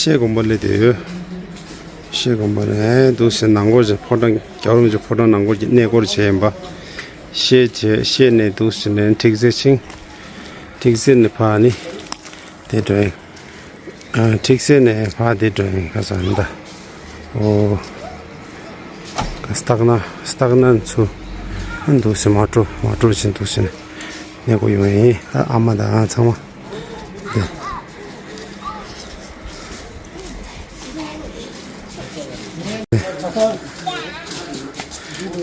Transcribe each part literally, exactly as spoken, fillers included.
ཤེལ་དགོན་པ་སླེབས་བསྡད་ཡོད། ཤེལ་དགོན་པ་ནས་འདུག་སེ་ནང་སྐོར་བྱས། ཕོ་བྲང་རྒྱལ་བ་རིན་པོ་ཆེ་ཕོ་བྲང་ནང་སྐོར་གྱི་གནས་སྐོར་བྱས་ཡིན་པ། ཤེལ་བྱས། ཤེལ་ནས་འདུག་སེ་ནས་ཁྲིག་རྩེ་ཕྱིན། ཁྲིག་རྩེ་ནས་ཕར་ནི་དེ་འགྲོ་ཡིན། ཨ། ཁྲིག་རྩེ་ནས་ཕར་དེ་འགྲོ་ཡིན། ག་ས་ནི་ད། ཨོ། སྟག་སྣ་སྟག་སྣ་ཚུར་འདུག་སེ་མར་འགྲོ་མར་འགྲོ་བྱས་འདུག་སེ་ནས་གནས་སྐོར་ཡོང་ཡིན། ཨ། ཨ་མ་དང་ཚང་མ།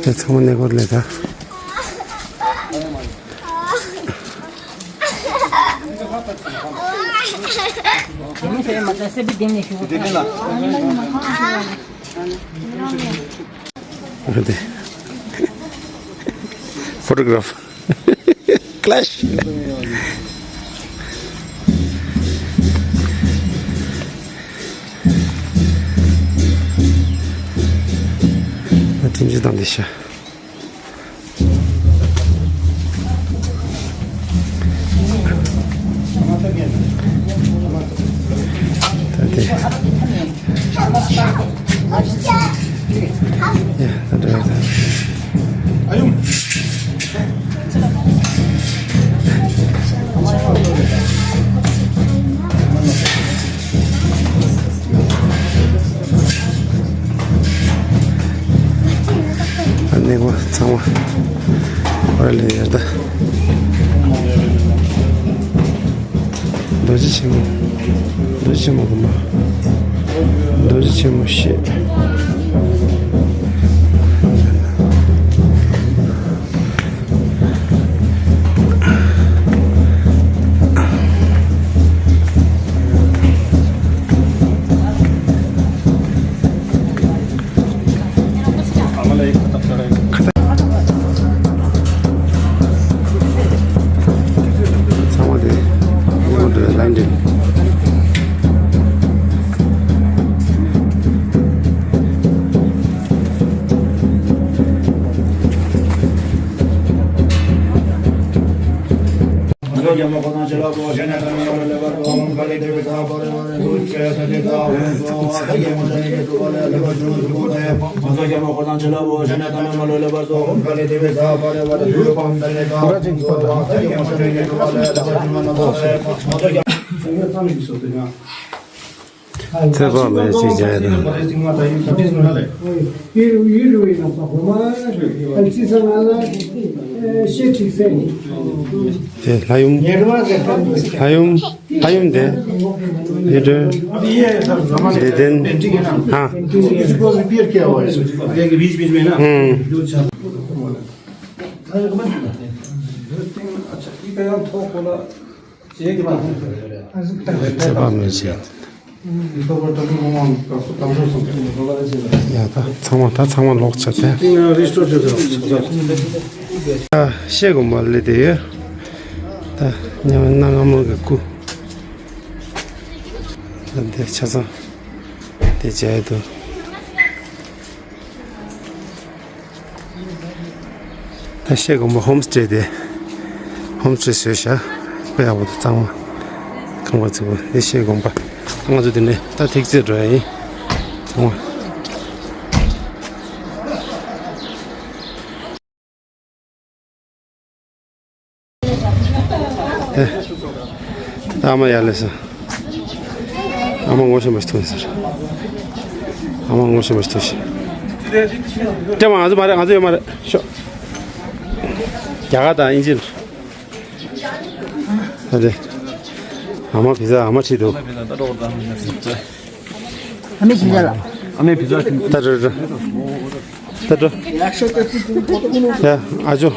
དེ་ཚང་མ་གནས་སྐོར་ལས་ད། Photograph. Clash. ཐིན་ཅི་དང་འདི་ཤ། ད་དེ། ཡ། ད་འགྲོ་ཡ། ད། ཨ་ནི་གོ་ཚང་མ་ཨོ་ལེ་ཡར་ད། རྡོ་རྗེ་ཆེན་མོ། རྡོ་རྗེ་ཆེན་མོ་དགོན་པ། རྡོ་རྗེ་ཆེན་མོ་ཞེས། ཚང་མ་དེ་ཡོང་འདོད་ལན་འདྲེན། ཚེ་དཔག་མེད་ཅིག་བྱས་དང་། དེ་ལྷ་ཡུམ། ལྷ་ཡུམ། ལྷ་ཡུམ་དེ། ཡེ་སྒྲོན། བདེ་ལྡན། ཧ། ཨུམ། ཚེ་དཔག་མེད་ཅིག་ཡ། ད་ཚང་མ་ད་ཚང་མ་ལོག་ཚར་ཏེ། ཤེལ་དགོན་པ་སླེབས་བསྡད་ཡོད། ད་མཉམ་གནའ་སྔ་མོ་གི་སྐུ། ད་འདི་ཆ་ཚང་དེ་མཇལ་འདུག་ད་ཤེལ་དགོན་པ་ཧོམ་སྟེ་དེ། ཧོམ་སྟེ་བཟོས་ཤག་དཔེ་ཡག་པོ་འདུག་ཚང་མ། ཁང་པ་བརྩིགས་པ། དེ་ཤེལ་དགོན་པ། ང་ཚོ་དེ་ནས་ད་ཐིག་རྩེ་འགྲོ་ཡ་ཡིན། ཚང་མ། ཨ་མ་ཡར་སླེབས་སོང་། ཨ་མ་ངོ་ཤེས་མ་ཞིག་ཐུག་ཟེར། ཨ་མ་ངོ་ཤེས་མ་ཞིག་ཐུག་ཤག་ལྟད་མོ་ང་ཚོ་མ་རེད། ང་ཚོ་ཡོད་མ་རེད་ཤོག་རྒྱ་གར་དང་དབྱིན་ཇི། ཨ་རེད། ཨ་མ་བི་ཟ་ཨ་མ་ཁྲིད་འདུག་ཨ་མའི་བི་ཟ་ལ། ཨ་མའི་བི་ཟ་ཁྲིད། ད་འགྲོ་འགྲོ། ད་འགྲོ། ཡ་ཨ་ཇོ།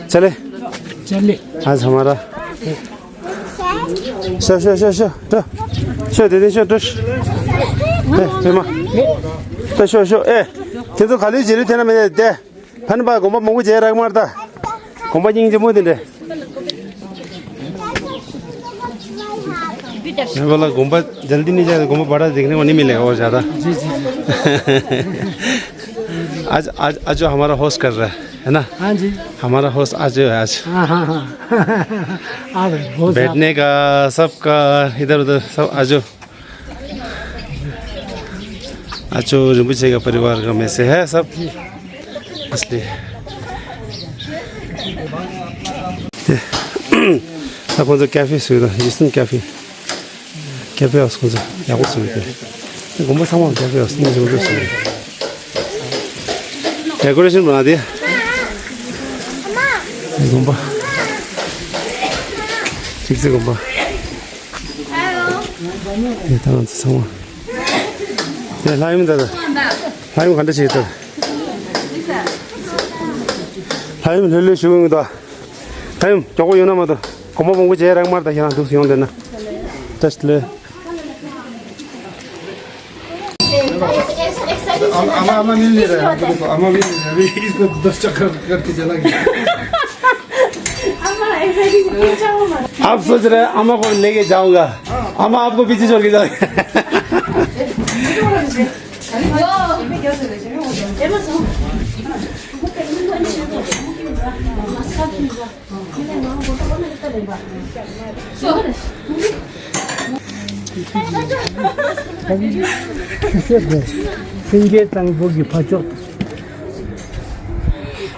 ཅ་ལེ། ཅ་ལེ། ཨ་ཚ་མ་ར། ཤོ་ཤོ་ཤོ་ཤོ་འགྲོ། ཤོ་དེ་དེ་ཤོ་འགྲོ། ཨེ་པད་མ། ད་ཤོ་ཤོ་ཨེ། ཁྱེད་ཚོ་ག་ལེར་བྱེད་རེད་དེ་ན་མེད་དེ། ཕན་པ་དགོན་པ་མང་པོ་མཇལ་རག་མ་རེད་ད། དགོན་པ་སྙིང་རྗེ་མོ་དེ་འདྲ། ཕན་པ་ལ་དགོན་པ་जल्दी नहीं जाते དགོན་པ बड़ा देखने को नहीं मिलेगा और ज़्यादा। आज आज आज जो हमारा होस्ट कर रहा है है ना। हाँ जी। हमारा होस्ट आज है आज। हाँ हाँ हाँ। आ गए बहुत बैठने का सबका इधर उधर सब आज। ཨ་ཅོ་རིན་པོ་ཆེ་གི་པ་རི་ཝར་ག་མེད་སེ་ཧེ་སབ། ཨ་སི་ལི། དེ། ད་ཁོང་ཚོ་ཀ་ཧྥེ་བཟོས་དང་ཡི་སིན་ཀ་ཧྥེ། ཀ་ཧྥེ་ཧའུ་སི་ཁོང་ཚོ་ཡག་པོ་བཟོས་ཏེ། དགོན་པ་ཚང་མ་ཀ་ཧྥེ་ཧའུ་སི་ནས་བཟོས་བཟོས་སོང་། ཌེ་ཀོ་རེ་ཤན་མ་དེ། དགོན་པ། ཅིག་ཙེ་དགོན་པ། དེ་ད་ང་ཚོ་ཚང་མ། དེ་ལྷ་ཡུམ་ད་ད། ལྷ་ཡུམ་ག་འདྲ་བྱེད་ད། ལྷ་ཡུམ་ལྷོད་ལྷོད་ཞུ་གི་འདུག་ད་ཡུམ་མགྱོགས་པོ་ཡོང་ན་མ་གཏོགས་གོམ་པ་སྤོ་བོ་བྱས་རང་མར་ད་ཁྱེད་རང་འདུག་སེ་ཡོང་བསྡད་ན། བཀྲ་ཤིས་བདེ་ལེགས། आमा, आमा मिलने रहे हैं, हमको तो आमा मिलने रहे हैं। अभी इसको दस चक्कर करके चला गया। आप सोच रहे हैं आमा को लेके जाऊंगा, आमा आपको पीछे छोड़ के जाऊंगा। སེང་གེ་གཙང་པོ་གི་ཕ་ཕྱོགས།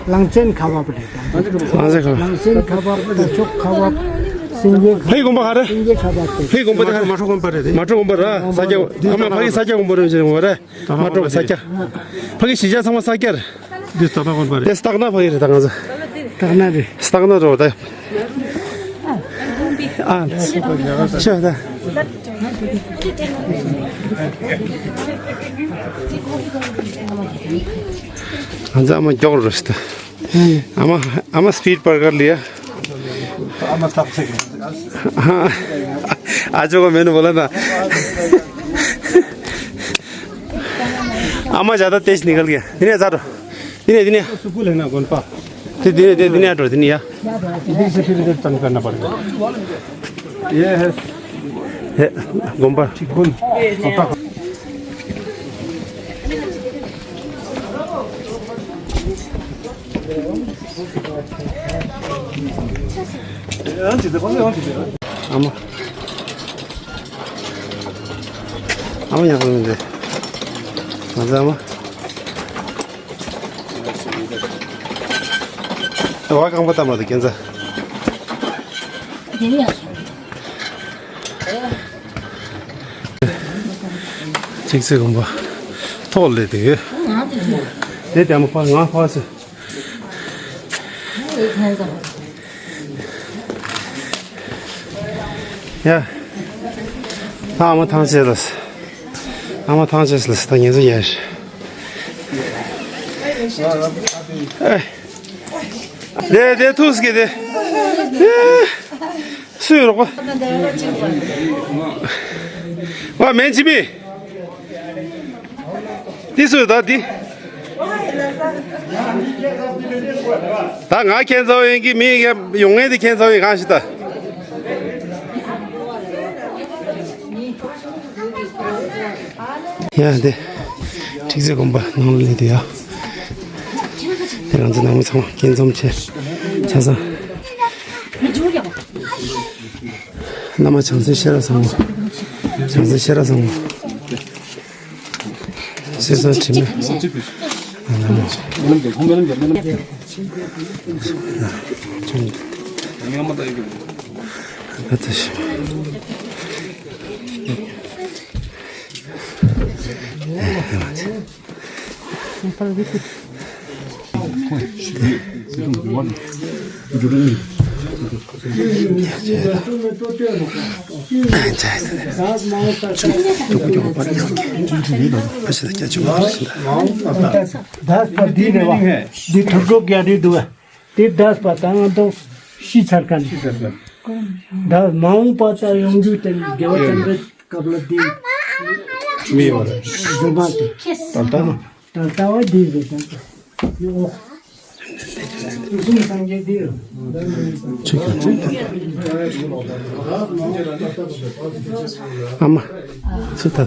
གླང་ཆེན་ཁ་བ་པ་རེད། གླང་ཆེན་ཁ་བ། གླང་ཆེན་ཁ་བ་པ། ཕ་ཕྱོགས་ཁ་བ། སེང་གེ་ཁ། ཕའི་དགོན་པ་ག་རེ། སེང་གེ་ཁ་བ་པ། ཕའི་དགོན་པ་དེ་ག་རེ། མ་འཕྲོ་དགོན་པ་རེད། མ་འཕྲོ་དགོན་པ་ར་ས་སྐྱ། ཨ་མ་ཕ་གི་ས་སྐྱ་དགོན་པ་རེད་ཟེར་དགོན་པ་རེད། མ་འཕྲོ་ས་སྐྱ། ཕ་གི་གཞིས་ཆགས་ཚང་མ་ས་སྐྱ་རེད། འདི་སྟག་སྣ་དགོན་པ་རེད། དེ་སྟག་སྣ་ཕ་གི་རེད་ད་ང་ཚོ། སྟག་སྣ་རེད། སྟག་སྣ་རེད་ད། ཨ། ཤོད་ད། ང་ཚོ་ཨ་མ་མགྱོགས་རེད་ད། ཨ་མ་ཨ་མ་སྤིཌ་པར་གར་ལི་ཡ། ཨ་མ་སྟག་ཚེག་ཨ་ཅོ་ག་མེ་ནུ་བོ་ལ་ན། ཨ་མ་ཇ་ད་ཏེས་ནི་གལ་གི། དེ་ནས་ཛ་རོ། དེ་ནས་དེ་ནས། सुकूल है ना कौन पा। དེ་དེ་དེ་དེ་ནས་འགྲོ་དེ་ནས་ཡ། इधर से फिर इधर टर्न करना पड़ेगा। ये है। ཧེ། དགོན་པ། དགོན། ཨ་མ། ཨ་མ་ཡག་པོ་མི་འདུག་ང་ཚོ་ཨ་མ། བ་གང་པོ་ལྟ་མ་འདུག་ཁྱེད་ཚོ། ཅིག་ཙེ་དགོན་པ། ཐོག་ལས་དེ་ཡོད། དེ་དེ་མ་ཕ་ང་ཕ་སི། ཡ། ད་ཨ་མ་ཐང་ཆད་ལ། ཨ་མ་ཐང་ཆད་ལ་ད་ངེད་ཚོ་ཡར། ཨེ། དེ་དེ་ཐུགས་ཀྱི་དེ། སུས་རོགས་པ། ཝ་མན་ཆི་མི། འདི་སུ་ད་འདི། ད་ང་ཁྱེད་ཚོ་ཡིན་གྱི་མི་ཡོང་ངེས་དེ་ཁྱེད་ཚོ་ཡིན་གང་ཞིག་ད། ཡ་འདི། ཁྲིག་རྩེ་དགོན་པ་ནང་ལ་སླེབས་དུས་ཡ། དེ་ང་ཚོ་ནང་མི་ཚང་མ་སྐྱིད་འཛོམས་བྱས། ཆ་ཚང་། བླ་མ་བྱང་སེམས་ཤེས་རབ་བཟང་པོ། བྱང་སེམས་ཤེས་རབ་བཟང་པོ། སེམས་བཟང་དྲི་མེད། ད་ས་འདི་རེད་བ། འདི་ཐུར་ཀོ་ག་རེ་འདུག་བ། འདི་ཟླ་བ་དང་ང་ཚོ་ཤི་ཚར་མཁན། ད་མ་འོངས་པ་ད་ཡོང་རྒྱུ་དེ་དགེ་བ་ཅན་པའི་སྐབས་ལ་འདི་མི་ཡོང་བ་རེད། བཟོ་མ་དེ། ད་ལྟ། ད་ལྟ་བ་འདི་རེད་ད། ཨོ། གསུང་སངས་རྒྱས་འདི་རེད། ཨ་མ། སུ་ད།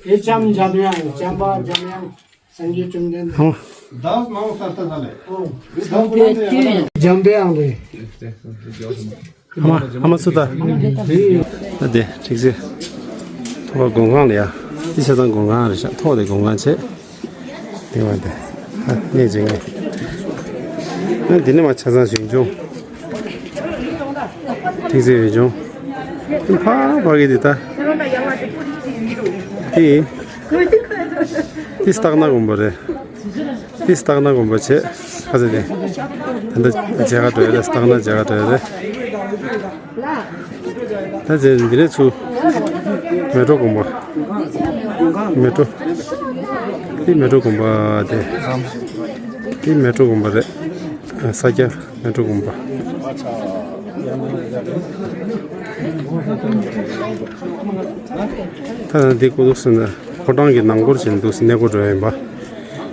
ཨེ་ལྕམ་འཇམ་དབྱངས། ལྕམ་པ་འཇམ་དབྱངས། སངས་རྒྱས་བཅོམ་ལྡན། ཨ་མ། འཇམ་དཔལ་དབྱངས་རེད། ཨ་མ། ཨ་མ་སུ་ད། ཨ་དེ་ཁྲིག་སེ། ཐོག་དགོན་ཁང་ལ་ཡ། འདི་ཆ་ཚང་སྒོ་ཁང་རེད་ཤག་ཐོག་དེ་སྒོ་ཁང་བྱས། དེ་བ་དེ། ཨ་གནས་བྱེད་མཁན། ཨ་འདི་ནས་མར་ཆ་ཚང་ཞིང་ཆུང་། ཐིག་ཚེ་ཡུལ་ལྗོངས། ཕ་ཕ་གི་འདི་ད། དེ། དེ་སྟག་སྣ་དགོན་པ་རེད། དེ་སྟག་སྣ་དགོན་པ་བྱས། ཁ་ཚ་དེ། ད་ལྟ་མཇལ་ཁ་འགྲོ་ཡ་རེད། སྟག་སྣ་མཇལ་ཁ་འགྲོ་ཡ་རེད། ད་དེ་འདི་ནས་ཚུར། མལ་གྲོ་དགོན་པ། མལ་གྲོ། དེ་མལ་གྲོ་དགོན་པ་དེ། དེ་མལ་གྲོ་དགོན་པ་རེད། ས་སྐྱ་མལ་གྲོ་དགོན་པ། ད་ལྟ་འདི་ཀོ་ལུག་སུ་ན་ཕོ་བྲང་གི་ནང་སྐོར་བྱས་འདུག་གནས་སྐོར་འགྲོ་ཡ་ཡིན་པ།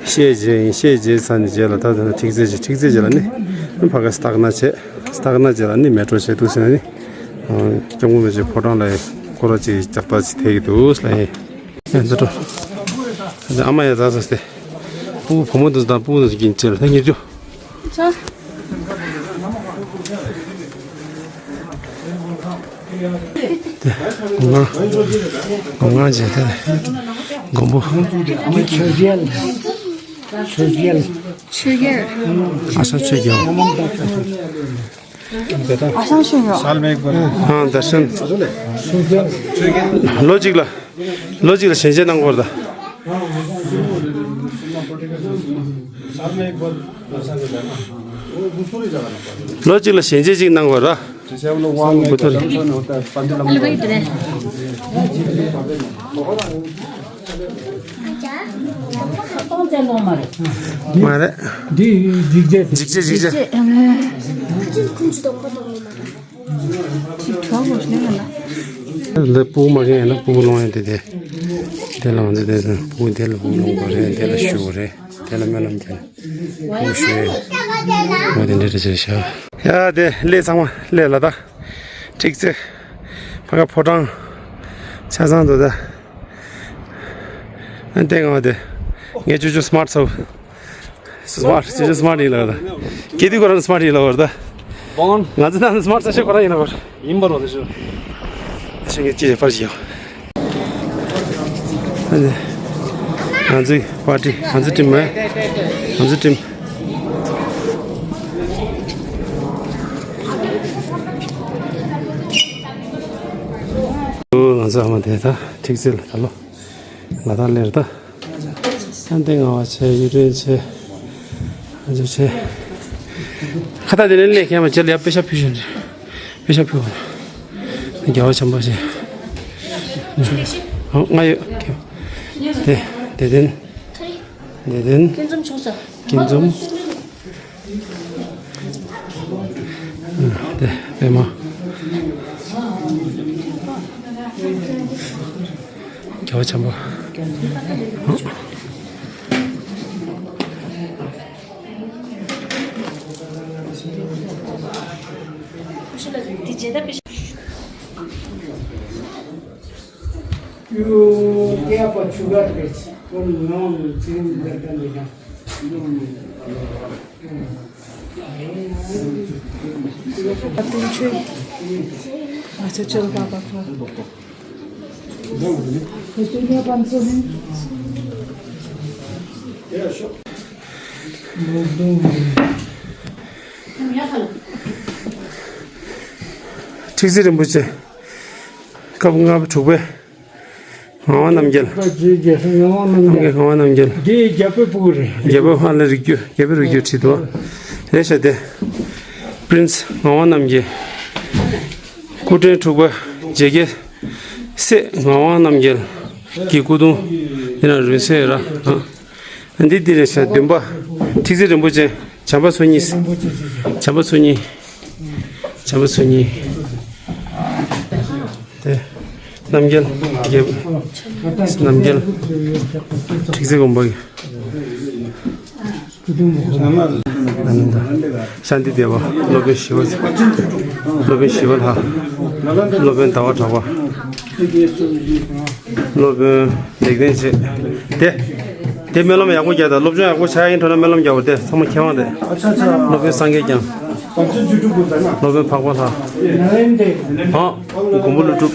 ཤེས་བྱེད་ཡིན། ཤེས་བྱེད་ས་ནས་རྗེས་ལ་ད་ལྟ་ཐིག་ཚེ་རྗེས། ཐིག་ཚེ་རྗེས་ལ་ནི་ཕ་ག་སྟག་སྣ་བྱས། སྟག་སྣ་རྗེས་ལ་ནི་མལ་གྲོ་བྱས་འདུག་ཟེར་ན་ནི། སྐྱབས་མགོན་རིན་པོ་ཆེ་ཕོ་བྲང་ལ་སྐོར་ར་ཅིག་རྒྱག་ཐག་ཅིག་ཐེག་གི་འདུག་ལ་ཡིན། ཡ་འདི་འགྲོ། ཨ་མ་ཡ་ཛ་ས་སྟེ། སྤུ་གུ་བུ་མོ་འདི་ཚོ་དང་སྤུ་གུ་འདི་ཚོ་གིན་ཅེར་ལ་ཉེར་རྒྱུ། ཆ། ང་ང་བྱས་ཏེ། མགོན་པོ། ཆོས་རྒྱལ། ཆོས་རྒྱལ། ཆོས་རྒྱལ། ཨ་ས་ཆོས་རྒྱལ། ཨ་ཞང་ཤོད་ཡོད། ཨ་དར་ཤན། ལོ་གཅིག་ལ། ལོ་གཅིག་ལ་ཞལ་མཇལ་གནང་དགོས་རེད་ད། ལོ་གཅིག་ལ་ཞལ་མཇལ་གཅིག་གནང་དགོས་རེད། མ་རེད། འདི་འཇིགས་བྱེད། འཇིགས་བྱེད། འཇིགས་བྱེད། འདི་སྤུ་གུ་མ་གིན་ཡིན་ན་སྤུ་གུ་སློང་ཡ་དེ་དེ། དེ་ལ་ང་ཚོ་དེ་སྤུ་གུ་དེ་ལ་སྤུ་གུ་སློང་དགོས་རེད། དེ་ལ་ཞུ་དགོས་རེད། དེ་ལ་སྨོན་ལམ་རྒྱག་དགོས་ཞུ་ཡ། འོ་དེ་འདྲ་རེད་ཟེར་ཤག་ཡ་དེ་སླེབས་ཚང་མ་སླེབས་ལ་ད། ཐིག་ཚེ། ཕ་ག་ཕོ་བྲང་། ཆ་ཚང་དུ་ད། ཨ་དེ་ང་དེ། ངས་ཅོ་ཅོ་སི་མར་ཊི་ཚོ། སི་མར་ཊི། ཅོ་ཅོ་སི་མར་ཊི་ཡིན་ལ་ད། ཀེ་དུས་ཁོ་རང་སི་མར་ཊི་ཡིན་ལ་བར་ད། ང་ཚོ་ནང་སི་མར་ཊི་ས་ཆ་ཁོ་རང་ཡིན་ལ་བར། ཡིན་པར་རོ་དེ་ཚོ། ཤེས་ངེས་ཅི་ཞིག་པར་ཞིག་ཡོང་། ཨ་ནི། ང་ཚོའི་པར་ཊི། ང་ཚོའི་ཊིམ་མེ། ང་ཚོའི་ཊིམ། ང་ཚོ་ཨ་མ་དེ་ད་ཐིག་ཚེ་ལ་ད་ལོ། ལ་དྭགས་སླེབས་ད། ཨ་འདི་ང་བ་ཆེ་ཡུ་རེན་ཆེ། ཨ་ཇོ་ཆེ། ཁ་ད་དེ་ནས་སླེབས་མཁན་མ་ཆེ་ལ་ཡ་པེ་ཤ་ཕུལ་ཤོག་དཔེ་ཆ་ཕུལ་བ། རྒྱལ་བ་བྱམས་པ་ཞེས། ཨོ་ང་ཡོད། དེ་དེ་དེན། དེ་དེན། ཀུན་འཛོམས་བྱུང་སོང་། ཀུན་འཛོམས། དེ་པད་མ། རྒྱལ་བ་བྱམས་པ། ཁྲི་ཟུར་རིན་པོ་ཆེ། སྐབས་ལྔ་པའི་དྲུག་པའི་ངག་དབང་རྣམ་རྒྱལ། རྒྱལ་སྲས་ངག་དབང་རྣམ་རྒྱལ། ངག་དབང་རྣམ་རྒྱལ། འདི་རྒྱལ་པོའི་སྤུ་གུ་རེད། རྒྱལ་པོ་ཧ་ལས་རིགས་རྒྱུད། རྒྱལ་པོའི་རིགས་རྒྱུད་ཁྲིད་དོ། རེད་ཤག་དེ། པི་རིན་སི་ངག་དབང་རྣམ་རྒྱལ། སྐུ་ཕྲེང་དྲུག་པ་རྗེ་རྒྱལ་སྲས་ངག་དབང་རྣམ་རྒྱལ་གྱི་སྐུ་གདུང་འདི་ན་རུང་སེ་ར། འདི་འདི་རེད་ཤག་བདུན་པ། ཁྲི་ཟུར་རིན་པོ་ཆེ། བྱམས་པ་མཚོ་གཉིས། བྱམས་པ་མཚོ་གཉིས། བྱམས་པ་མཚོ་གཉིས། དེ། རྣམ་རྒྱལ། རྒྱལ། རྣམ་རྒྱལ། ཁྲི་ཟུར་དགོན་པ་གི། ཤཱནྟི་དེ་བ། སློབ་དཔོན་ཞི་བ། སློབ་དཔོན་ཞི་བ་ལྷ། སློབ་དཔོན་ཟླ་བ་གྲགས་པ། སློབ་དཔོན་ལེགས་ལྡན་འབྱེད། དེ། དེ་སྨོན་ལམ་ཡག་པོ་རྒྱག་དང་། སློབ་སྦྱོང་ཡག་པོ་ཆགས་ཡིན་འགྲོ་ན་སྨོན་ལམ་རྒྱག་པ་དེ་ཚང་མ་མཁས་དབང་རེད། ཨ་ཆ་ཆ། སློབ་དཔོན་སངས་རྒྱས་བསྐྱངས། བར་ཆད་བཅུ་དྲུག་པོ་ཟེར་ན། སློབ་དཔོན་འཕགས་པ་ལྷ། ནཱ་ལེནྡྲའི། ཨ། མགོན་པོ་ཀླུ་སྒྲུབ།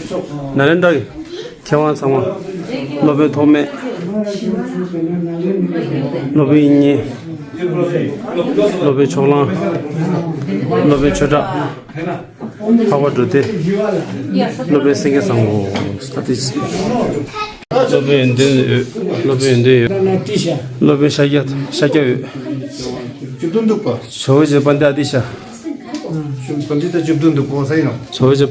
ནཱ་ལེནྡྲ་གི། ཚེ་དབང་ཚང་མ། སློབ་དཔོན་ཐོགས་མེད། སློབ་དཔོན་དབྱིག་གཉེན། སློབ་དཔོན་ཕྱོགས་གླང་། སློབ་དཔོན་ཆོས་གྲགས། འཕགས་པ་འབྲུག་སྡེ། སློབ་དཔོན་སེང་གེ་བཟང་པོ། ས་ཏི། སློབ་དཔོན་ཡོན་ཏན་ཡོད། སློབ་དཔོན་ཡོན་ཏན་ཡོད། སློབ་དཔོན་ཤཱཀྱ་ཤཱཀྱ་ཡོད། བཅུ་བདུན་འདུག་པ། ཇོ་བོ་རྗེ་པཎྜི་ཏ་ཨ་ཏི་ཤ། བཅུ་བདུན་དང་བཅུ་བདུན་འདུག་པ་ས་ཡིན་ནོ། ཇོ་བོ་རྗེ།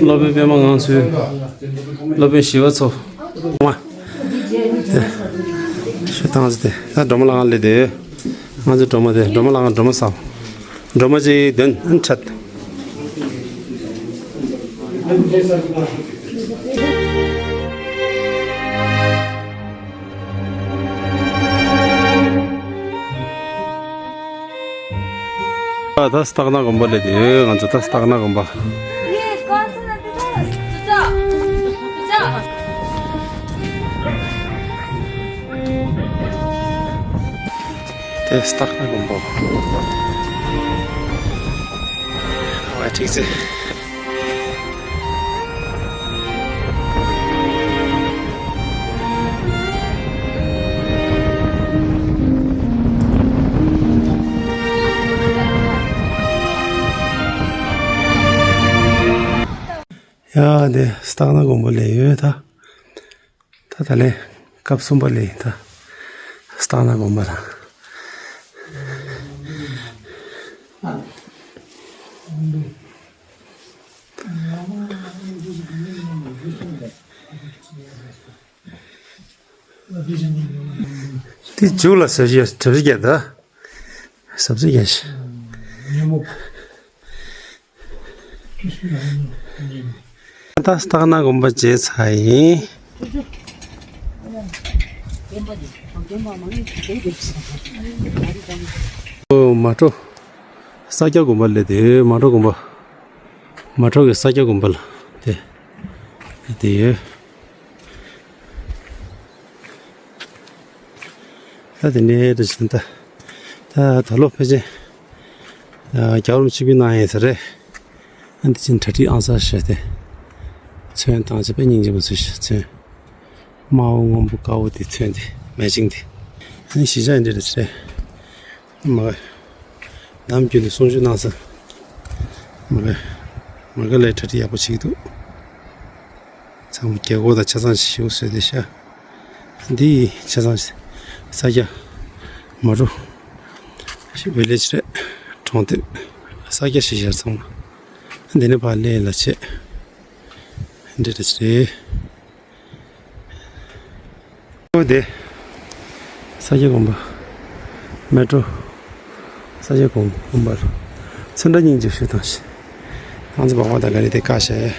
སློབ་དཔོན་པདྨ་ངང་ཚུལ། སློབ་དཔོན་ཞི་བ་འཚོ། མ། ཞུ་སྟངས་ཟེར་ཏེ། ད་སྒྲོལ་མ་ལྷ་ཁང་སླེབས་ཏེ། ང་ཚོ་སྒྲོལ་མ་དེ་སྒྲོལ་མ་ལྷ་ཁང་སྒྲོལ་མ་ཟ། སྒྲོལ་མ་ཅིག་འདོན་ཨན་ཆད། ད་སྟག་སྣ་དགོན་པ་སླེབས་ཏེ་ཡོད། ང་ཚོ་ད་སྟག་སྣ་དགོན་པ། དེ་སྟག་སྣ་དགོན་པ། ཨ་ཁྲིག་ཚེ། ཡ་དེ་སྟག་སྣ་དགོན་པ་སླེབས་ཡོད་ད། ད་ད་ལན་སྐབས་གསུམ་པ་སླེབས་ཡིན་ད། སྟག་སྣ་དགོན་པ་ལ། དེ་མཇུག་ལ་ཟབ་ཞི་གྲབས་ཞི་རྒྱག་ད། ཟབ་ཞི་རྒྱག་ཞི། ད་སྟག་སྣ་དགོན་པ་མཇལ་ཚར་ཡིན། ཨོ་མ་འགྲོ། ས་སྐྱ་དགོན་པ་སླེབས་ཏེ་མ་འགྲོ་དགོན་པ། མ་འགྲོ་གི་ས་སྐྱ་དགོན་པ་ལ་དེ། དེ་ཡོད། ད་དེ་ནས་དེ་བཞིན་ད། ད་ད་ལོ་ཕལ་ཆེར། རྒྱལ་བ་རིན་པོ་ཆེ་གིས་གནང་ཡིན་ས་རེད། ཨ་འདི་ཕྱིན་གྲ་སྒྲིག་ཨང་གསར་བྱས་ཏེ། ཚོན་བཏང་བྱས་པས་སྙིང་རྗེ་མོ་བཟོས་ཤག་ཚོན། དམར་པོ་སྔོན་པོ་དཀར་པོ་དེ་ཚོན་དེ་མེ་ཅིང་དེ། ཨ་ནི་གཞིས་ཆགས་འདི་རེད་ཟེར། མ་ག་ནམ་རྒྱུན་དུ་གསུང་ཆོས་གནང་ས། མ་ག་མ་ག་ལས་གྲ་སྒྲིག་ཡག་པོ་བྱེད་ཀྱི་འདུག་ཚང་མ་རྒྱལ་སྒོ་དང་ཆ་ཚང་ཞིག་ཞིག་བཟོས་ཏེ་ཤག་འདི་ཆ་ཚང་ས་སྐྱ་མ་རུ་ཞིག་བི་ལེ་ཇི་རེད། གྲོང་སྡེ་ས་སྐྱ་གཞིས་ཆགས་ཚང་མ་འདི་ནས་ཕར་སླེབས་ལ་བྱེད། འདི་འདྲ་ཞིག་རེད། ཨོ་དེ། ས་སྐྱ་དགོན་པ། མེ་ཊོ། ས་སྐྱ་དགོན་དགོན་པ་ལ། ཚོན་ཁྲ་སྙིང་རྗེ་ཞུ་དང་ཞིག་ང་ཚོ་བག་མ་དང་ག་རེ་དེ་བཀའ་བཤད།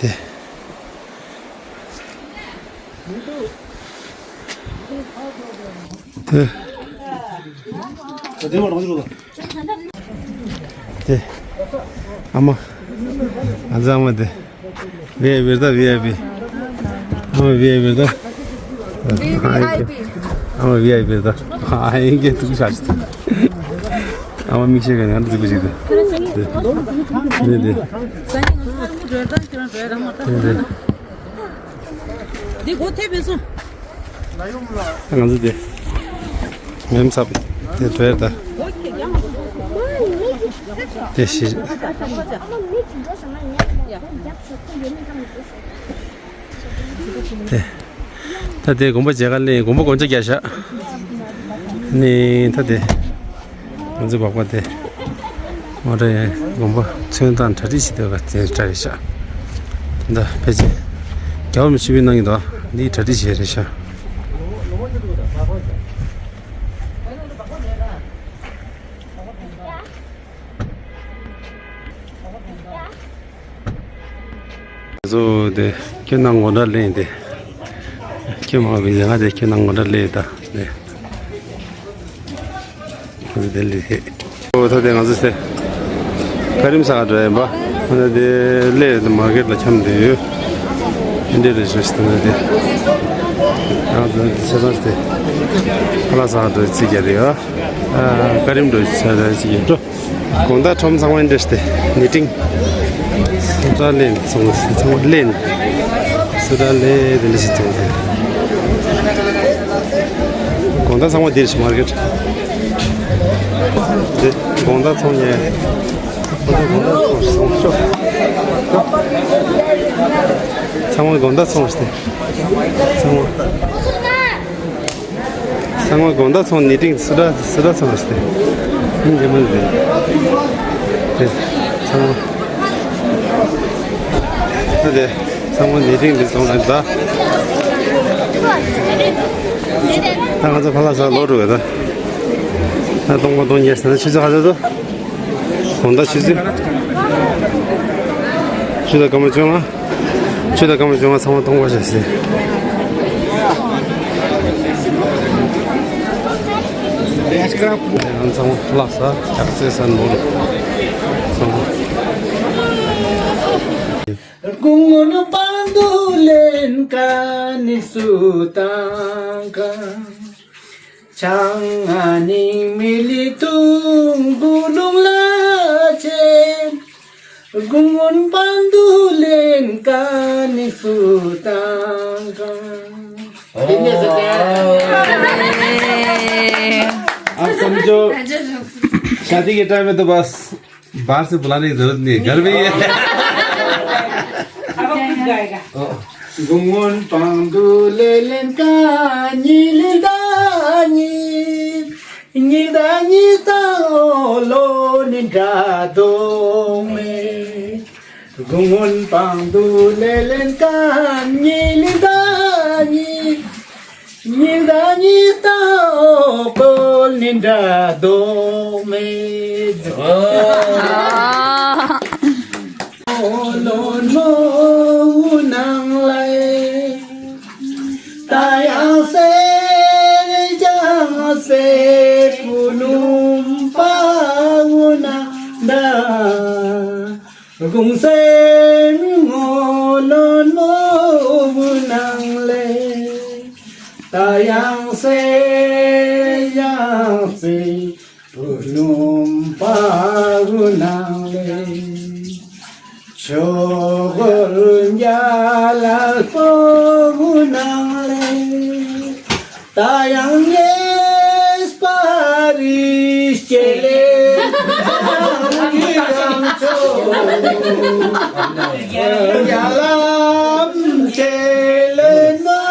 དེ། དེ། དེ། ཨ་མ། ཨ་ཙི་ཨ་མ་དེ། བི་ཨའི་པི་རེད་ད་བི་ཨའི་པི། ཨ་མ་བི་ཨའི་པི་རེད་ད། ཨ་མ་བི་ཨའི་པི་རེད་ད། ཨ་ཡིན་གྱི་ཐུག་ཤག་ཨ་མ་མིག་ཤེལ་ག་ནས་ང་འཛིག་པ་ཞིག་ད། དེ་དེ། དེ་དེ། འདི་སྒོ་ཐེབས་པས་སོང་། ང་ཚོ་དེ། མེམ་ཚབ་དེ་བྲོས་ད། དེ་ཤི། དེ། ད་དེ་དགོན་པ་མཇལ་ཁ་སླེབས། དགོན་པ་སྒོ་ལྕགས་བརྒྱབ་ཤག་ནི་ད་དེ། ང་ཚོའི་བག་པ་དེ། ཨོ་རེད། དགོན་པ་ཚོན་དང་གྲ་སྒྲིག་བྱེད་དུས་ག་དེ་འདྲ་རེད་ཤག་འདི་ཕལ་ཆེར་རྒྱལ་བ་རིན་པོ་ཆེ་གིས་གནང་གི་འདུག་འདི་གྲ་སྒྲིག་བྱས་རེད་ཤག་ང་ཚོ་དེ་ཁྱེད་རྣམས་ངོ་སྤྲོད་ལེན་ཏེ། ཁྱེད་མ་བི་ཟེར་ང་དེ་ཁྱེད་རྣམས་ངོ་སྤྲོད་ལེན་ད་དེ། ང་ཚོ་དེ་ལས་ཧེ། ཨོ་ད་དེ་ང་ཚོ་དེ། ཀ་རིམ་ས་ག་འགྲོ་ཡིན་པ། ང་ཚོ་དེ་ལས་མར་ཀེཊ་ལ་འཁྱམས་བསྡད་ཡོད། འདི་འདྲ་རེད་ཤག་ད་དེ། ང་ཚོ་དེ་ཆ་ཚང་དེ། ཁ་ལག་ས་ག་འགྲོ་རྩིས་རྒྱག་རེད་ཡ། ཀ་རིམ་འགྲོ་ས་ག་རྩིས་རྒྱག་འགྲོ། དགོང་དག་ཁྲོམ་ཚང་མ་འདྲེས་ཏེ་ནི་ཏིང་། ཚོང་ཁྲ་ལེན་ཚོང་ཚོང་ལེན། སུ་ད་ལེ་དེ་འདྲ་ཞིག་ཐོན་ཏེ། དགོང་དག་ཚང་མ་འདིར་ཞིག་མར་ཀེཊ། འདི་དགོང་དག་ཚོང་ཉལ། དགོང་དག་ཚོང་ཞིག་ཚོང་ཤོག་ཚང་མ་དགོང་དག་ཚོང་ཞིག་སྟེ། ཚང་མ། ཚང་མ་དགོང་དག་ཚོང་ནི་ཏིང་སུ་འདྲ་སུ་འདྲ་ཚང་མ་སྟེ། ཡིན་གྱི་མ་རེད། དེ་ཚང་མ། ད་དེ་ཚང་མ་ནི་ཏིང་འདི་ཚོང་ལ་ད། ད་ང་ཚོ་ཕ་ལ་ས་ལོག་འགྲོ་གི་ད། ད་སྟོང་པ་སྟོང་ཉེར་ས་ན་ཆུ་ཚོད་ཧ་ཚོད་དུ། དགོང་དག་ཆུ་ཚོད། ཆུ་ཚོད་སྐར་མ་བཅོ་ལྔ། ཆུ་ཚོད་སྐར་མ་བཅོ་ལྔ་ཚང་མ་སྟོང་པ་བྱས་ཟིན། ཡང་ཚང་མ་ལྷག་ས་ལྕགས་རྩེ་ས་ནོར་ཚང་མ། སྐུ་ངོ་ནི་པང་དུ་ལེན་ཀ་ནི་སུ་དང་ཀ། ཆང་ཨ་ནི་མི་ལི་ཐུང་གུ་ལུང་ལ་ཆེ། གུང་འོན་པང་དུ་ལེན་ཀ་ནི་སུ་དང་ཀ། आप समझो, शादी के टाइम में तो बस बाहर से बुलाने की जरूरत नहीं है, घर में ही है। अब खुद गाएगा। གུང་འོན་པང་དུ་ལེ་ལེན་ཀ་ཉི་ལི་ད་ཉི། ཉི་ད་ཉི་ད་འོ་ལོ་ནི་འདྲ་དོ་མེ། གུང་འོན་པང་དུ་ལེ་ལེན་ཀ་ཉི་ལི་ད་ཉི། ཉི་ད་ཉི་ད་འོ་ཀོལ་ནི་འདྲ་དོ་མེ། འོ་ལོ་ནོ་ནང་ལ་ད་ཡང་སེ་ཡང་སེ་པུ་ནུམ་པ་འོ་ན་ད། གུང་སེང་ངོ་ལོ་ནོ་བུ་ནང་ལེ། ད་ཡང་སེ་ཡང་སེ་བུ་ནུམ་པ་བུ་ནང་ལེ། ཆོ་གོར་འཇའ་ལ་པོ་བུ་ནང་ལེ། ད་ཡང་ངེས་པ་རི་སྐྱེ་ལེ། ད་ཡང་ངེས་ཀྱང་ཆོག་ཡ་ལམ་སྐྱེ་ལེ་ནོ།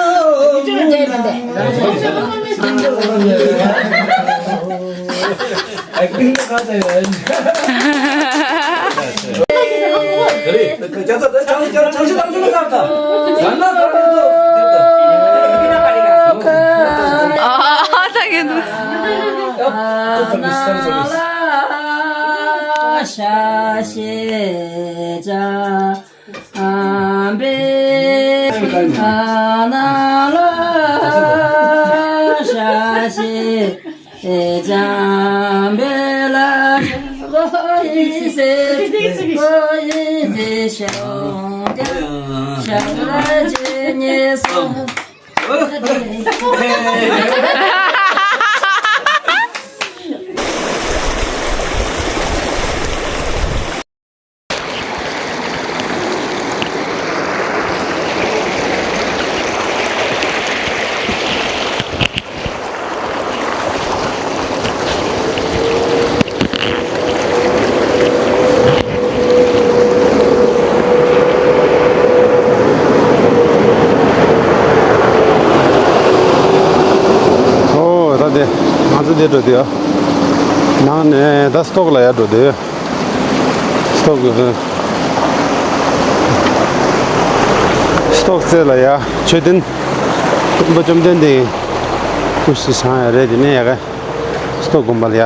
ཨོ་ད་དེ་ང་ཚོ་འདིར་འགྲོ་དུས་ཡ། ནང་ནས་ད་སྟོག་ལ་ཡར་འགྲོ་དུས། སྟོག་སྟོག་རྩེ་ལ་ཡ་མཆོད་རྟེན་སྟོན་པ་བཅོམ་ལྡན་འདས་སྐུ་ཞིག་བཞེངས་ཡ་རེད། དེ་ནས་ཡ་ག་སྟོག་དགོན་པ་ལ་ཡ་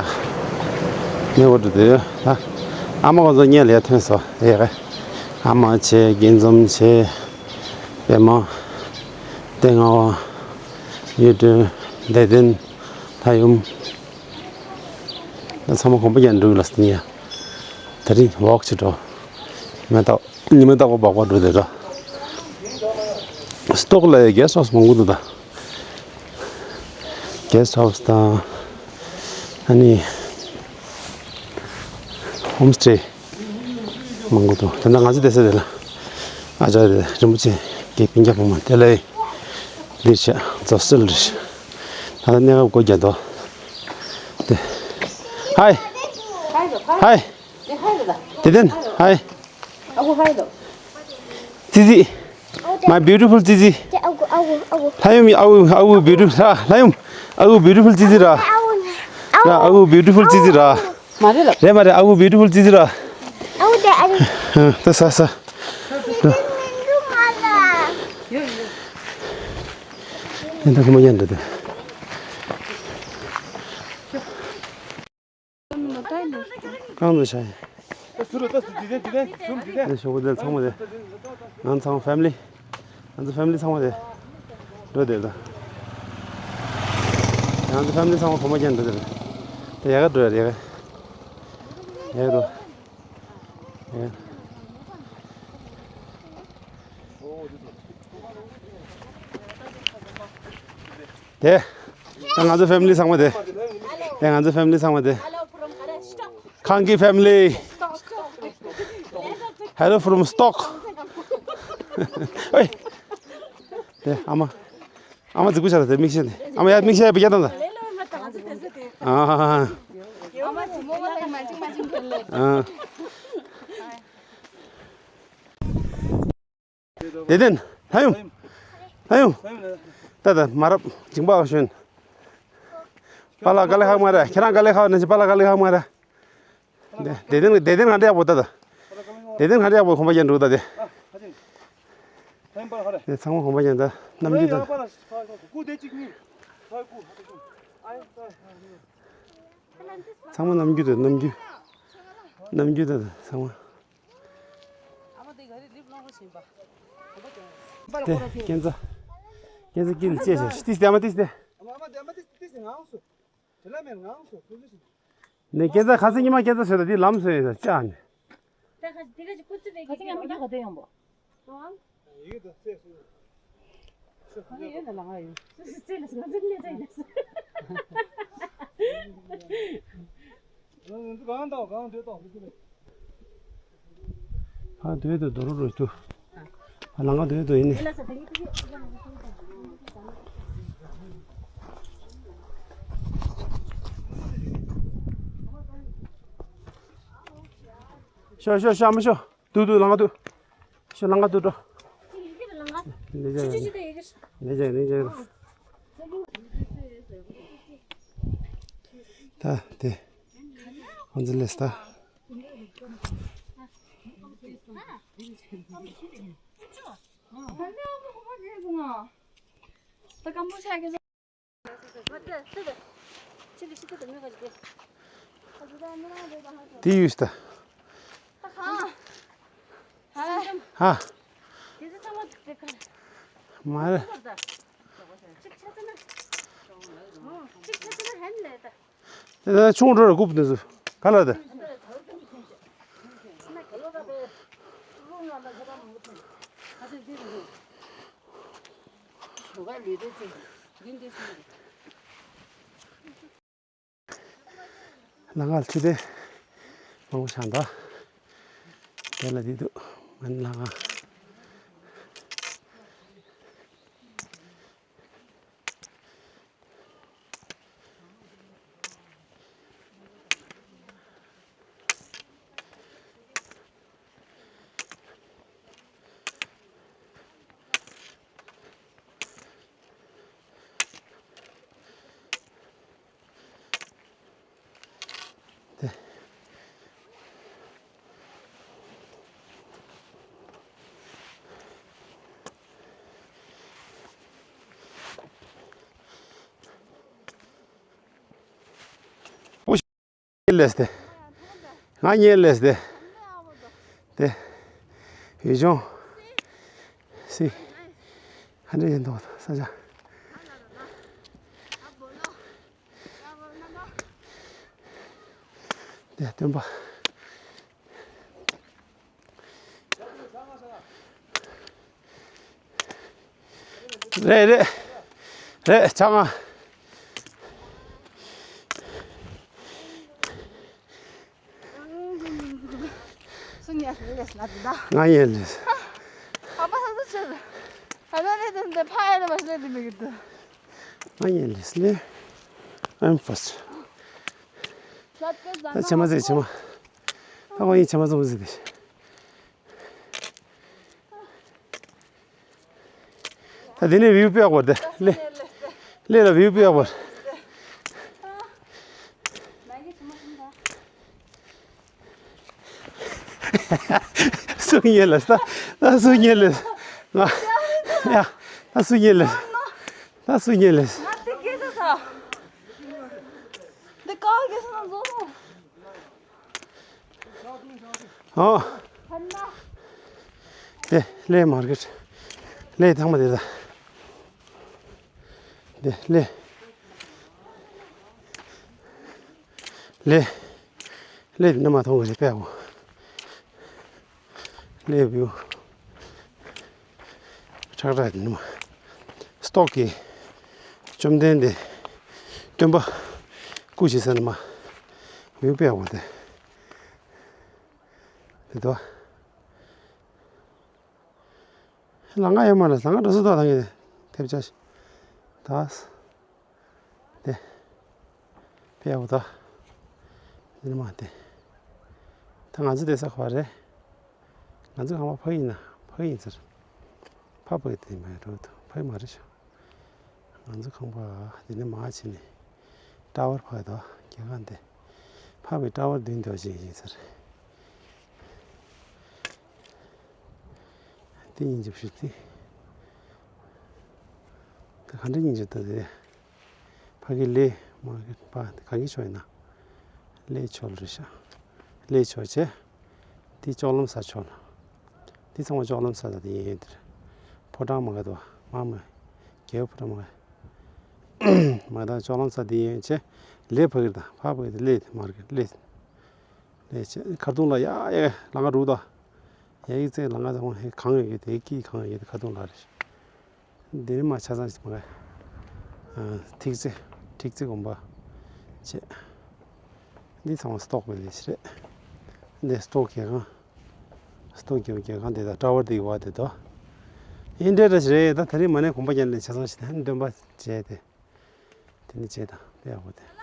གནས་སྐོར་དུ་འདུག་ཡོད། ཨ་མ་ཁོང་ཚོ་སྔོན་ལ་ཡ་ཐོན་སོང་། ཡ་ག་ཨ་མ་བྱས། དགྱེས་འཛོམས་བྱས། པད་མ། སྟེང་ང་བ། གཡུ་སྒྲོན། བདེ་ལྡན། ལྷ་ཡུམ། ད་ཚང་མ་གོམ་པ་རྒྱག་འགྲོ་གི་ལ་སྟེ་ཡ། དེ་རིང་ཝོག་བྱེད་འགྲོ། ཉི་མ་རྟག་ཉི་མ་རྟག་པ་སྦག་སྦག་འགྲོ་དེ་འདྲ། སྟོག་ལ་གེ་སི་ཧའུ་སི་མང་པོ་འདུག་ད། གེ་སི་ཧའུ་སི་དང་། ཨ་ནི་ཧོམ་སི་ཊེ་མང་པོ་འདུག་དེ་འདྲ་ང་ཚོ་བསྡད་ས་དེ་ལ་ཨ་ཅག་དེ་རིན་པོ་ཆེ། གི་སྤུན་ཀྱག་བུ་མོ་དེ་ལ་འདི་བྱས་རྫོགས་སྲོལ་རེད། ད་ལྟ་གནས་སྐབས་སྒོ་རྒྱག་འདུག་དེ། ཧའི། ཧའི། དེ་དེན། ཧའི། ཙི་ཙི། My beautiful ཙི་ཙི། ལྷ་ཡུམ། ཨ་བུ། ཨ་བུ། Beautiful ར། ལྷ་ཡུམ། ཨ་བུ། Beautiful ཙི་ཙི་ར། ར། ཨ་བུ། Beautiful ཙི་ཙི་ར། མ་རེད་ལ། རེད་མ་རེད། ཨ་བུ། Beautiful ཙི་ཙི་ར། ཨ་བུ་དེ་ཨ་ནི། ད་ས་ས། ཡོད་ཡོད། ཡིན་ད་ཁོ་མ་ཡན་འདྲ་དེ། གང་དུ་བྱ་ཡིན། ཨེ་ཞོགས་པ་དེ་ཚང་མ་དེ། ང་ཚང་ཕེ་མི་ལི། ང་ཚོ་ཕེ་མི་ལི་ཚང་མ་དེ། འགྲོ་དེ་ད། ང་ཚོ་ཕེ་མི་ལི་ཚང་མ་གོམ་པ་རྒྱག་འགྲོ་དེ་རེད། དེ་ཡག་ག་འགྲོ་ཡག་ག་ཡག་ག་འགྲོ། ཡག་ག་དེ། ད་ང་ཚོ་ཕེ་མི་ལི་ཚང་མ་དེ། དེ་ང་ཚོ་ཕེ་མི་ལི་ཚང་མ་དེ། ཁང་གི་ཕེ་མི་ལི། Hello from Stock. ཨེ། དེ་ཨ་མ། ཨ་མ་ཟིག་གུ་ཆ་ལ་དེ་མིག་ཤེལ་དེ། ཨ་མ་ཡ་མིག་ཤེལ་ཡ་བི་ཀ་དང་ད། ཨ། ཨ། དེ་དེན། ལྷ་ཡུམ། ལྷ་ཡུམ། ད་ད་མ་རབ་ཇིང་པ་ཞོན། པཱ་ལགས་དཀའ་ལས་ཁག་མ་རེད། ཁྱེད་རང་དཀའ་ལས་ཁག་ནས་པཱ་ལགས་དཀའ་ལས་ཁག་མ་རེད། དེ་དེ་དེན་དེ་དེན་ང་འདྲ་ཡག་པོ་ད་ད། དེ་དེན་ང་འདྲ་ཡག་པོ་གོམ་པ་རྒྱག་འགྲོ་ད་དེ། དེ་ཚང་མ་གོམ་པ་རྒྱག་ད་གནམ་རྒྱུད་ད། ཚང་མ་གནམ་རྒྱུད་ད་གནམ་རྒྱུད། གནམ་རྒྱུད་ད་ད་ཚང་མ། དེ་ཁྱེད་ཚོ། ཁྱེད་ཚོ་དཀྱིལ་ལ་བཅད་བྱས། ཏིས་ཏེ་ཨ་མ་ཏིས་ཏེ། ཨ་མ་ཏིས་ཏེ་ངང་སོ། དེ་ལ་མེད་ངང་སོ། ཁུ་ལུ་ཞིག་ནས་ཁྱེད་ཚོ་ཁ་སང་ཉི་མ་ཁྱེད་ཚོ་བཟོས་ད་དེ་ལམ་བཟོས་ཡོད་ད་ཅག་ནས། ད་ཁ་དེ་ག་ཅིག་ཁུ་ཚུར་བས་ཁ་སང་ཉི་མ་ཁྱེད་ག་དོན་ཡོང་པོ། ཡིག་དང་རྩེས་སོ། ཁ་ཡོད་ན་ལ་ང་ཡོད། རྩེས་ལ་ང་ཚོ་གནས་ཚད་ཡོད། ང་ཚོ་གང་དང་གང་འདོད་དང་། ཕ་འདོད་དུ་འདོར་རོ་ཏུ། ཕ་ལང་ཀ་འདོད་དུ་ཡིན་ནི། ཤོ་ཤོ་ཤོ་མ་ཤོ། ཏུ་ཏུ་ལང་ཀ་ཏུ། ཤོ་ལང་ཀ་ཏུ་འགྲོ། ལེ་ཇ་ལེ་ཇ་ལེ་ཇ། ད་དེ། ཧོན་ཛི་ལེས་ད། དེ་ཡུས་ད། ཧ། མ་རེད། དེ་ད་ཆུང་འགྲོ་ར་རྐུབ་འདི་ཚོ་ག་ལ་དེ། ལ་ང་ལ་ཆུ་དེ་མང་པོ་ཆགས་འདུག་དེ་ལ་དེ་འདུག་ང་ལ་ང་། དེ། ལས་ཏེ། ང་ཉེ་ལས་ཏེ། ཏེ། ཡུལ་ལྗོངས། སི། ཧ་འདྲེ་ཡིན་དོ་ས་ཆ། ཏེ་སྟོན་པ། རེད་རེད། རེད་ཆང་ང་། སུ་ཉལ་སུ་ཉལ་སུ་ན་དེ་ད། ང་ཉལ་ལེ། ཨ་མ་ས་ས་ཆེ། ཕ་ཡ་ནི་མ་སླེབས་དེ་མི་གི་དུ། ང་ཡིན་ལེ་སླེབས། I'm first. ད་ཆེ་མ་ཟེ་ཆེ་མ། ད་ཁོ་ཡིན་ཆེ་མ་ཙམ་ཟེ་དེ། ད་དེ་ནས་བིའུ་དཔེ་ཡག་པོ་རེད་དེ། ལེ། ལེ་ལ་བིའུ་དཔེ་ཡག་པོ་རེད། སུ་ཉེ་ལེ་ད། ད་སུ་ཉེ་ལེ། ང་། ཡ། ད་སུ་ཉེ་ལེ། ད་སུ་ཉེ་ལེ། ཨོ། དེ་ལེ་མར་ཀེཊ། ལེ་ཐང་མ་དེ་ད། དེ་ལེ། ལེ། ལེ་འདི་ནས་མར་མཐོང་གི་རེད་པས་འོ། ལེ་བིའུ། ཁྲག་ཁྲག་འདི་ནས་མར། སྟོག་གི། བཅོམ་ལྡན་འདས། སྟོན་པ། སྐུ་བཞེངས་ས་ནས་མར། བིའུ་དཔེ་ཡག་པོ་དེ། དེ་དོ། ལམ་ཁ་ཡོད་མ་རེད། ལམ་ཁ་འགྲོ་ས་དོ་ད་ངས་ཐེབས་ཆག་ཤི། ད། དེ། དཔེ་ཡག་པོ་དོ། འདི་ནས་མར་དེ། ད་ང་ཚོ་བསྡད་ས་ག་པར་རེད། ང་ཚོ་ཁང་པ་ཕ་གི་ཡིན་ན་ཕ་གི་ཡིན་ཟེར། ཕ་ཕ་གི་དེ་མ་རེད་དོ། ཕ་གི་མ་རེད་ཤག་ང་ཚོ་ཁང་པ་དེ་ནས་མར་ཕྱིན་ནས་ཊ་ཝར་ཕ་གི་དོ། རྒྱལ་ཁང་དེ། ཕ་གི་ཊ་ཝར་མདུན་དུ་ཅིག་ཡིན་ཟེར། དེ་སྙིང་རྗེ་པོ་ཞིག་སྟེ། ད་ག་འདྲ་སྙིང་རྗེ་ད་དེ། ཕ་གི་ལེ་མར་ཀེཊ་པ་དེ་ག་གི་ཕྱོགས་ཡིན་ན། ལེ་ཕྱོགས་རེད་ཤག་ལེ་ཕྱོགས་བྱས། དེ་ལྕོག་ལམ་ས་ཕྱོགས་ལ། དེ་ཚང་མ་ལྕོག་ལམ་ས་ད་དེ་ཡིན་ཡིན་དེར། ཕོ་བྲང་མ་ག་དོ་མ་མ། རྒྱལ་པོ་ཕོ་བྲང་མ་ག་མ་ད་ལྕོག་ལམ་ས་དེ་ཡིན་བྱས། ལེ་ཕ་གི་ད་ཕ་ཕ་གི་དེ་ལེ་མར་ཀེཊ་ལེ། ལེ་བྱས་ཁ་ཐུག་ལ་ཡ་ཡ་ལམ་ཁ་རུ་ད། ཡ་ཡིག་ཚད་ལམ་ཁ་ཚང་མ་ཧེ་གང་ཡོད་ཀྱི་དེ་ཀི་གང་ཡོད་ཀྱི་དེ་ཁ་ཐུག་ལ་རེད། འདི་ནས་མར་ཆ་ཚང་ཞིག་མ་ག་ཨ། ཐིག་ཙེ། ཐིག་ཙེ་དགོན་པ། བྱས། འདི་ཚང་མ་སྟོག་པའི་ལས་ཞིག་རེད། འདི་སྟོག་རྒྱལ་ཁང་། སྟོག་རྒྱལ་རྒྱལ་ཁང་དེ་དང་ཊ་ཝར་དེ་ཡོད་པ་དེ་དོ། ཨིན་འདྲེ་འདྲ་ཞིག་རེད། ད་དེ་རིང་མ་ནས་གོམ་པ་རྒྱག་ནས་ཆ་ཚང་ཞིག་དང་འདོན་པ་བྱས་ཏེ། དེ་ནས་བྱས་དང་དཔེ་ཡག་པོ་དེ།